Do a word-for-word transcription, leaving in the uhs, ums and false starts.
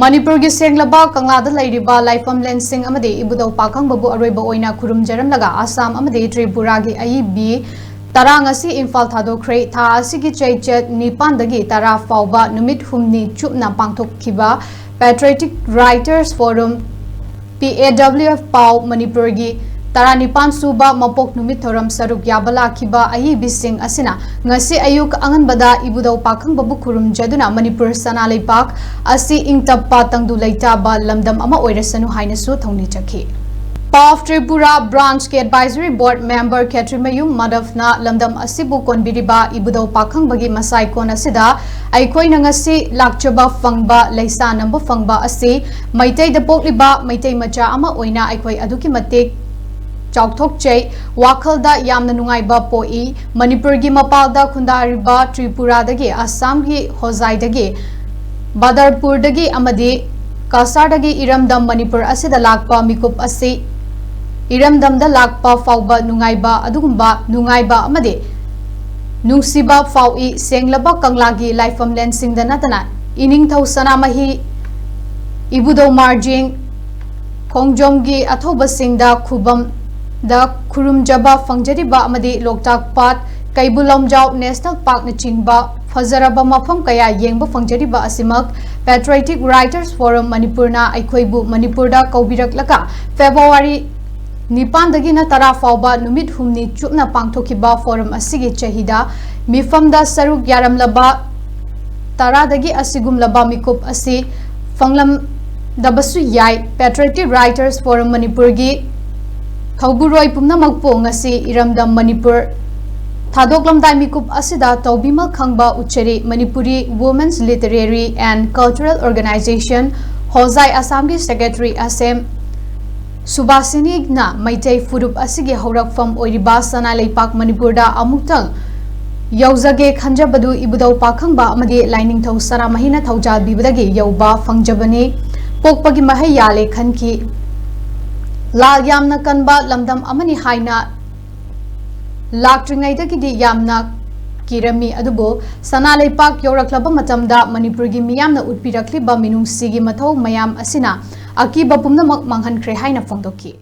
ꯃꯅꯤꯄꯨꯔꯒꯤ ꯁꯦꯡꯂꯕ ꯀꯪꯂꯥꯗ ꯂꯩꯔꯤꯕ ꯂꯥꯏꯐꯝꯂꯦꯟꯁꯤꯡ ꯑꯃꯗꯤ ꯏꯕꯨꯙꯧ ꯄꯥꯈꯪꯕꯕꯨ ꯑꯔꯣꯏꯕ ꯑꯣꯏꯅ ꯈꯨꯔꯨꯝꯖꯔꯝꯂꯒ ꯑꯁꯥꯝ ꯑꯃꯗꯤ ꯇ꯭ꯔꯤꯄꯨꯔꯥꯒꯤ ꯑꯏꯕꯤ ꯇꯔꯥ ꯉꯁꯤ ꯏꯝꯐꯥꯜ ꯊꯥꯗꯣꯛꯈ꯭ꯔꯦ꯫ ꯊꯥ ꯑꯁꯤꯒꯤ ꯆꯩꯆꯠ ꯅꯤꯄꯥꯟꯗꯒꯤ ꯇꯔꯥ ꯐꯥꯎꯕ ꯅꯨꯃꯤꯠ ꯍꯨꯝꯅꯤ ꯆꯨꯞꯅ ꯄꯥꯡꯊꯣꯛꯈꯤꯕ Patriotic Writers Forum, P A W F ꯄꯥꯎ ꯃꯅꯤꯄꯨꯔꯒꯤ ꯇꯔꯥꯅꯤꯄꯥꯟ ꯁꯨꯕ ꯃꯄꯣꯛ ꯅꯨꯃꯤꯠ ꯊꯧꯔꯝ ꯁꯔꯨꯛ ꯌꯥꯕ ꯂꯥꯛꯈꯤꯕ ꯑꯏꯕꯤꯁꯤꯡ ꯑꯁꯤꯅ ꯉꯁꯤ ꯑꯌꯨꯛ ꯑꯉꯟꯕꯗ ꯏꯕꯨꯙꯧ ꯄꯥꯈꯪꯕꯕꯨ ꯈꯨꯔꯨꯝꯖꯗꯨꯅ ꯃꯅꯤꯄꯨꯔ ꯁꯅꯥ ꯂꯩꯕꯥꯛ ꯑꯁꯤ ꯏꯪ ꯇꯞꯄ ꯇꯪꯗꯨ ꯂꯩꯇꯥꯕ ꯂꯝꯗꯝ ꯑꯃ ꯑꯣꯏꯔꯁꯅꯨ ꯍꯥꯏꯅꯁꯨ ꯊꯧꯅꯤꯖꯈꯤ꯫ ꯄꯥꯎ ꯇ꯭ꯔꯤꯄꯨꯔꯥ ꯕ꯭ꯔꯥꯟꯆꯀꯤ ꯑꯦꯗꯚꯥꯏꯖꯔꯤ ꯕꯣꯔꯗ ꯃꯦꯝꯕꯔ ꯈꯦꯇ꯭ꯔꯤꯃꯌꯨꯝ ꯃꯥꯙꯕꯅ ꯂꯝꯗꯝ ꯑꯁꯤꯕꯨ ꯀꯣꯟꯕꯤꯔꯤꯕ ꯏꯕꯨꯙꯧ ꯄꯥꯈꯪꯕꯒꯤ ꯃꯁꯥꯏꯀꯣꯟ ꯑꯁꯤꯗ ꯑꯩꯈꯣꯏꯅ ꯉꯁꯤ ꯂꯥꯛꯆꯕ ꯐꯪꯕ, ꯂꯩꯁꯥ ꯅꯝꯕ ꯐꯪꯕ ꯑꯁꯤ ꯃꯩꯇꯩꯗ ꯄꯣꯛꯂꯤꯕ ꯃꯩꯇꯩ ꯃꯆꯥ ꯑꯃ ꯑꯣꯏꯅ ꯑꯩꯈꯣꯏ ꯑꯗꯨꯛꯀꯤ ꯃꯇꯤꯛ ꯆꯥꯎꯊꯣꯛꯆꯩ, ꯋꯥꯈꯜꯗ ꯌꯥꯝꯅ ꯅꯨꯡꯉꯥꯏꯕ ꯄꯣꯛꯏ꯫ ꯃꯅꯤꯄꯨꯔꯒꯤ ꯃꯄꯥꯜꯗ ꯈꯨꯟꯗꯥꯔꯤꯕ ꯇ꯭ꯔꯤꯄꯨꯔꯥꯗꯒꯤ, ꯑꯁꯥꯝꯒꯤ ꯍꯣꯖꯥꯏꯗꯒꯤ, ꯕꯥꯗꯔꯄꯨꯔꯗꯒꯤ ꯑꯃꯗꯤ ꯀꯁꯥꯔꯗꯒꯤ ꯏꯔꯝꯗꯝ ꯃꯅꯤꯄꯨꯔ ꯑꯁꯤꯗ ꯂꯥꯛꯄ ꯃꯤꯀꯨꯞ ꯑꯁꯤ ꯏꯔꯝꯗꯝꯗ ꯂꯥꯛꯄ ꯐꯥꯎꯕ ꯅꯨꯡꯉꯥꯏꯕ, ꯑꯗꯨꯒꯨꯝꯕ ꯅꯨꯡꯉꯥꯏꯕ ꯑꯃꯗꯤ ꯅꯨꯡꯁꯤꯕ ꯐꯥꯎꯏ꯫ ꯁꯦꯡꯂꯕ ꯀꯪꯂꯥꯒꯤ ꯂꯥꯏꯐꯝꯂꯦꯟꯁꯤꯡꯗ ꯅꯠꯇꯅ ꯏꯅꯤꯡꯊꯧ ꯁꯅꯥꯃꯍꯤ, ꯏꯕꯨꯙꯧ ꯃꯥꯔꯖꯤꯡ, ꯈꯣꯡꯖꯣꯝꯒꯤ ꯑꯊꯧꯕꯁꯤꯡꯗ ꯈꯨꯕꯝꯗ ꯈꯨꯔꯨꯝꯖꯕ ꯐꯪꯖꯔꯤꯕ ꯑꯃꯗꯤ ꯂꯣꯛꯇꯥꯛ ꯄꯥꯠ, ꯀꯩꯕꯨꯜ ꯂꯝꯖꯥꯎ ꯅꯦꯁꯅꯦꯜ ꯄꯥꯔꯛꯅꯆꯤꯡꯕ ꯐꯖꯔꯕ ꯃꯐꯝ ꯀꯌꯥ ꯌꯦꯡꯕ ꯐꯪꯖꯔꯤꯕ ꯑꯁꯤꯃꯛ Patriotic Writers Forum ꯃꯅꯤꯄꯨꯔꯅ ꯑꯩꯈꯣꯏꯕꯨ ꯃꯅꯤꯄꯨꯔꯗ ꯀꯧꯕꯤꯔꯛꯂꯒ ꯐꯦꯕ꯭ꯔꯨꯋꯥꯔꯤ ꯅꯤꯄꯥꯟꯗꯒꯤꯅ ꯇꯔꯥ ꯐꯥꯎꯕ ꯅꯨꯃꯤꯠ ꯍꯨꯝꯅꯤ ꯆꯨꯞꯅ ꯄꯥꯡꯊꯣꯛꯈꯤꯕ ꯐꯣꯔꯝ ꯑꯁꯤꯒꯤ ꯆꯍꯤꯗ ꯃꯤꯐꯝꯗ ꯁꯔꯨꯛ ꯌꯥꯔꯝꯂꯕ ꯇꯔꯥꯗꯒꯤ ꯑꯁꯤꯒꯨꯝꯂꯕ ꯃꯤꯀꯨꯞ ꯑꯁꯤ ꯐꯪꯂꯝꯗꯕꯁꯨ ꯌꯥꯏ꯫ Patriotic Writers Forum ꯃꯅꯤꯄꯨꯔꯒꯤ ꯊꯧꯕꯨꯔꯣꯏ ꯄꯨꯝꯅꯃꯛꯄꯨ ꯉꯁꯤ ꯏꯔꯝꯗꯝ ꯃꯅꯤꯄꯨꯔ ꯊꯥꯗꯣꯛꯂꯝꯗꯥꯏ ꯃꯤꯀꯨꯞ ꯑꯁꯤꯗ ꯇꯧꯕꯤꯃꯜ ꯈꯪꯕ ꯎꯠꯆꯔꯤ꯫ Manipuri Women's Literary and Cultural Organization, ꯍꯣꯖꯥꯏ ꯑꯁꯥꯝꯒꯤ ꯁꯦꯀ꯭ꯔꯦꯇꯔꯤ ꯑꯁꯦꯝ ꯁꯨꯕꯥꯁꯤꯅꯤꯅ ꯃꯩꯇꯩ ꯐꯨꯔꯨꯞ ꯑꯁꯤꯒꯤ ꯍꯧꯔꯛꯐꯝ ꯑꯣꯏꯔꯤꯕ ꯁꯅꯥ ꯂꯩꯄꯥꯛ ꯃꯅꯤꯄꯨꯔꯗ ꯑꯃꯨꯛꯇꯪ ꯌꯧꯖꯒꯦ ꯈꯟꯖꯕꯗꯨ ꯏꯕꯨꯙꯧ ꯄꯥꯈꯪꯕ ꯑꯃꯗꯤ ꯂꯥꯏꯅꯤꯡꯊꯧ ꯁꯅꯥꯃꯍꯤꯅ ꯊꯧꯖꯥꯜ ꯄꯤꯕꯗꯒꯤ ꯌꯧꯕ ꯐꯪꯖꯕꯅꯤ꯫ ꯄꯣꯛꯄꯒꯤ ꯃꯍꯩ ꯌꯥꯜꯂꯦ ꯈꯟꯈꯤ꯫ ꯂꯥꯜ ꯌꯥꯝꯅ ꯀꯟꯕ ꯂꯝꯗꯝ ꯑꯃꯅꯤ ꯍꯥꯏꯅ ꯂꯥꯛꯇ꯭ꯔꯤꯉꯩꯗꯒꯤꯗꯤ ꯌꯥꯝꯅ ꯀꯤꯔꯝꯃꯤ꯫ ꯑꯗꯨꯕꯨ ꯁꯅꯥ ꯂꯩꯄꯥꯛ ꯌꯧꯔꯛꯂꯕ ꯃꯇꯝꯗ ꯃꯅꯤꯄꯨꯔꯒꯤ ꯃꯤꯌꯥꯝꯅ ꯎꯠꯄꯤꯔꯛꯂꯤꯕ ꯃꯤꯅꯨꯡꯁꯤꯒꯤ ꯃꯊꯧ ꯃꯌꯥꯝ ꯑꯁꯤꯅ ꯑꯀꯤꯕ ꯄꯨꯝꯅꯃꯛ ꯃꯥꯡꯍꯟꯈ꯭ꯔꯦ ꯍꯥꯏꯅ ꯐꯣꯡꯗꯣꯛꯈꯤ꯫